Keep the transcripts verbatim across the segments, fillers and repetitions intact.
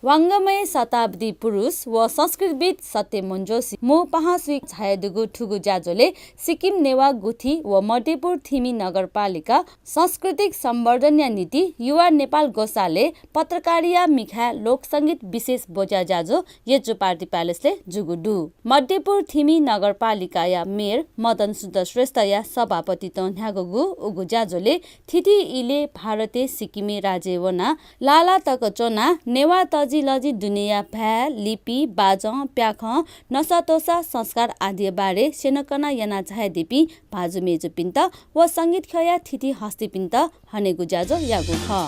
वाङ्गमय शताब्दी पुरुष व संस्कृतिविद् सत्यमोहन जोशी मू पाहां सुइ झायादीगु थुगु ज्याझ्वलय् सिक्किम नेवाः गुथि व मध्यपुर थिमि नगरपालिका सांस्कृतिक सम्वर्धनया निंतिं युवा नेपाल ग्वसालय् पत्रकारिया मिखाय् लोकसंगीत विशेष ब्वज्या ज्याझ्वः यचुपार्ति प्यालेसलय् जूगु दु। मध्यपुर थिमि नगरपालिकाया मेयर मदन सुन्दर श्रेष्ठया सभापतित्वं न्ह्यागूगु उगु ज्याझ्वलय् थीथी इलय् भारतय् सिक्किमय् राज्यय् वनाः लाला तक च्वनाः नेवाः तजिलजि दुनेया भाय्, लिपि, बाजं, प्याखं, नसातोसा, संस्कार आदिया बारे स्यनाकना याना झायादीपिं भाजु मय्जुपिन्त व संगीत ख्यःया थीथी हस्तीपिन्त हनेगु ज्याझ्वः याःगु खः।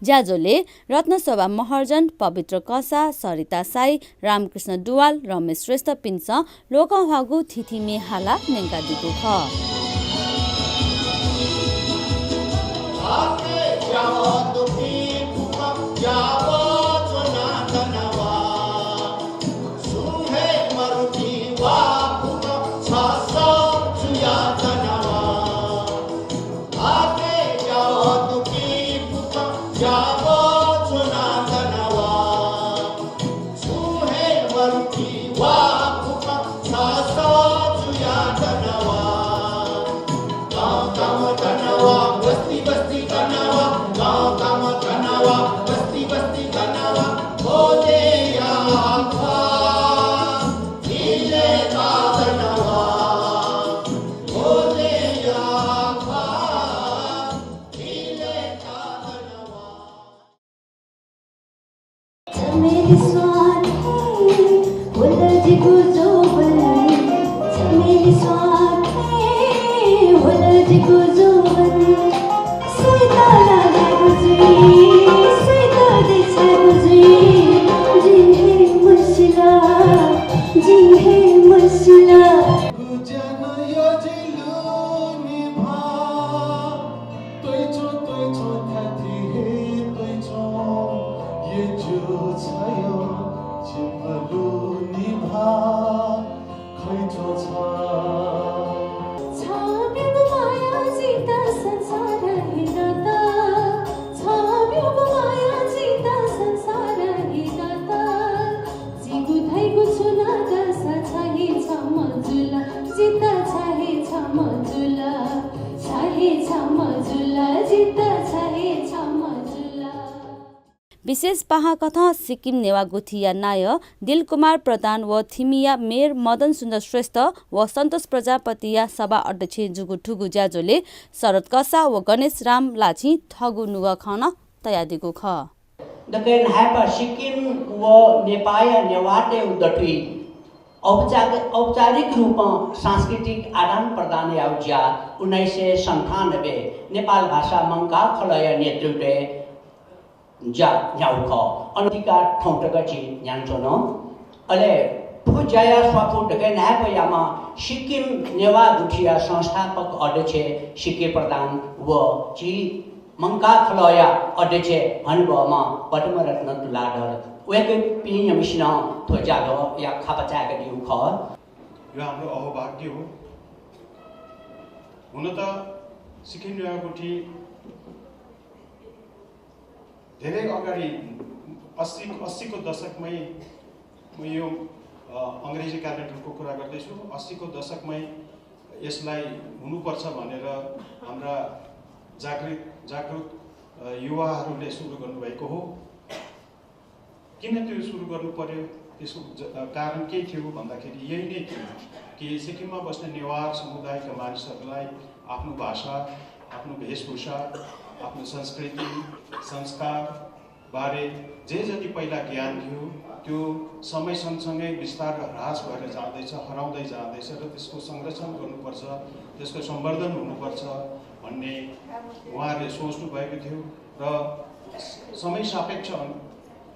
ज्याझ्वलय् रत्नशोभा महर्जन, पवित्र कसाः, सरिता साई, रामकृष्ण दुवाल, रमेश श्रेष्ठपिन्सं लोकंह्वाःगु थीथी म्ये हालाः न्यंकादीगु खः। विशेष पाहांकथं सिक्किम नेवाः गुथिया नायः दिलकुमार प्रधान व थिमिया मेयर मदन सुन्दर श्रेष्ठ व सन्तोष प्रजापतिया सभा अध्यक्षय् जूगु थुगु ज्याझ्वलय् शरद कसाः व गणेश राम लाछिं थःगु नुगः खँ नं तयादीगु खः। दकलय् न्हाय्पा सिक्किम व नेपाःया नेवाःतय् दथुइ औपचार-, औपचारिक रूपं सांस्कृतिक आदान प्रदान याउ ज्या उन्नाइस सय सन्तानब्बे नेपाल भाषा मंकाः खलःया नेतृत्वय् ज्या न्ह्याउ खः। अनधिकार थौं तक झी न्ह्यानाच्वन। अले थ्व ज्याया स्वापू दकलय् न्हाय्पा यामा सिक्किम नेवाः गुथिया संस्थापक अध्यक्ष सिके प्रधान व झी मंकाः खलःया अध्यक्ष हनेबहःम्ह पद्मरत्न तुलाधर, वय्कःपिं निम्हसिनं थ्व ज्याझ्वःया खापा चाय्कादीगु खः। यो हाम्रो अहोभाग्य हो। हुन त सिक्किम नेवाः गुथि धेरै अगाडि अस्सी, अस्सीको दशकमै म यो, अ, अङ्ग्रेजी क्यालेन्डरको कुरा गर्दैछु। अस्सीको दशकमै यसलाई हुनुपर्छ भनेर हाम्रा जागृत, जागरुक, अ, युवाहरूले सुरु गर्नुभएको हो। किन त्यो सुरु गर्नु पर्‍यो? त्यसको ज-, अ, कारण के थियो भन्दाखेरि यही नै थियो कि सिक्किममा बस्ने नेवार समुदायका मानिसहरूलाई आफ्नो भाषा, आफ्नो वेशभूषा, आफ्नो संस्कृति, संस्कार बारे जे जति पहिला ज्ञान थियो, त्यो समय सँगसँगै बिस्तार ह्रास भएर जाँदैछ, हराउँदै जाँदैछ र त्यसको संरक्षण गर्नुपर्छ, त्यसको सम्वर्धन हुनुपर्छ भन्ने उहाँहरूले सोच्नुभएको थियो र समय सापेक्ष अन-,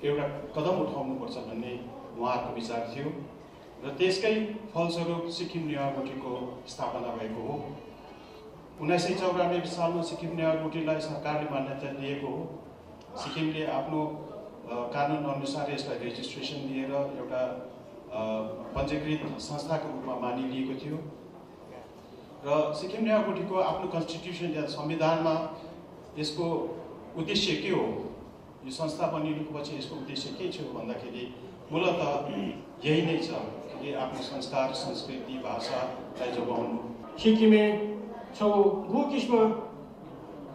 एउटा कदम उठाउनुपर्छ भन्ने उहाँहरूको विचार थियो र त्यसकै फलस्वरूप सिक्किम नेवार गुठीको स्थापना भएको हो। उन्नाइस सय चौरानब्बे सालमा सिक्किम नेवार गुठीलाई सरकारले मान्यता दिएको हो। सिक्किमले आफ्नो, अ, कानुन अनुसार यसलाई रेजिस्ट्रेसन दिएर एउटा, अ, पञ्जीकृत संस्थाको रूपमा मानिलिएको थियो र सिक्किम नेवार गुठीको आफ्नो कन्स्टिट्युसन या संविधानमा यसको उद्देश्य के हो? यो संस्था बनिनुको पछि यसको उद्देश्य के थियो भन्दाखेरि मूलतः यही नै छ कि आफ्नो संस्कार, संस्कृति, भाषालाई जोगाउनु। सिक्किमय् छगू गु किसिम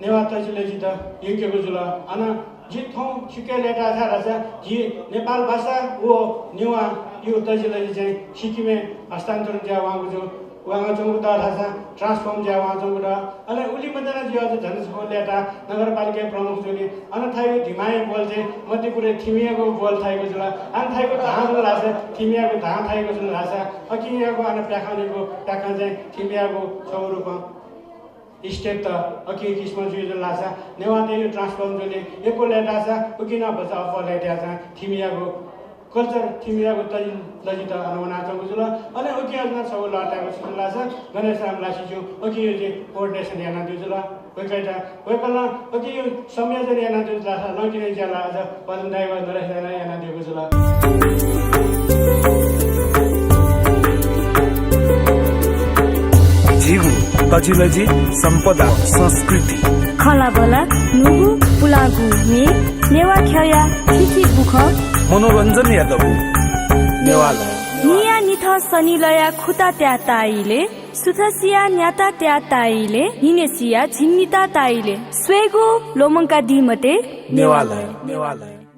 नेवाः तजिलजित यंकेगु जुल। अन जि थौं छिके लय्ताः धाःसा जि नेपाल भाषा व नेवाःया तजिलजि चाहिँ सिक्किमय् हस्तान्तरण जुया वंगु जु। वयाच्वंगु दु धाःसा transform जुया वंच्वंगु दु। अले उलि मते नं जिं अझ झन छगू लय्ताः नगरपालिकाया प्रमुख जुनि। अन थाइगु धिमाया बोल चाहिँ मतिपुरय् थिमियागु बोल थाइगु जुल। अन थाइगु धां जुल धाःसा थिमियागु धां थाइगु जुल धाःसा अकियागु अन प्याखंनिगु प्याखं चाहिँ थिमियागु छगू रूपं step त अकिं किसिमं जुइ जुल धाःसा नेवाःतय् transform जुनि। यक्व लय्ताःसा उकिं नं भचा अप्वः लय्ताःसा थिमियागु culture, थिमियागु तजिलजित अन वनाच्वंगु जुल। अले उकिं अझ नं छगू लय्ताःगु छु जुल धाःसा गणेश राम लासिज्यू उकिं चाहिँ coordination यानादीगु जुल। वय्कःयात, वय्कलं उकिं संयोजन यानादीगु जुल धाःसा लंकिने ज्या ला अझ पदम दाइ व नरेश दाइनं यानादीगु जुल। झीगु तजिलजि, सम्पदा, संस्कृति। खँल्हाबल्हा, न्हूगु, पुलांगु म्ये, नेवाः ख्यःया थीथी बुखँ। मनोरञ्जनया दबू नेवालय। न्हिया निथं सनिलया खुता त्याः ताः इलय्, सुथसिया न्याता त्याः ताः इलय्, न्हिनेसिया झिंनिता ताः इलय्। स्वयेगु ल्वःमंकादी मते। नेवालय, नेवालय।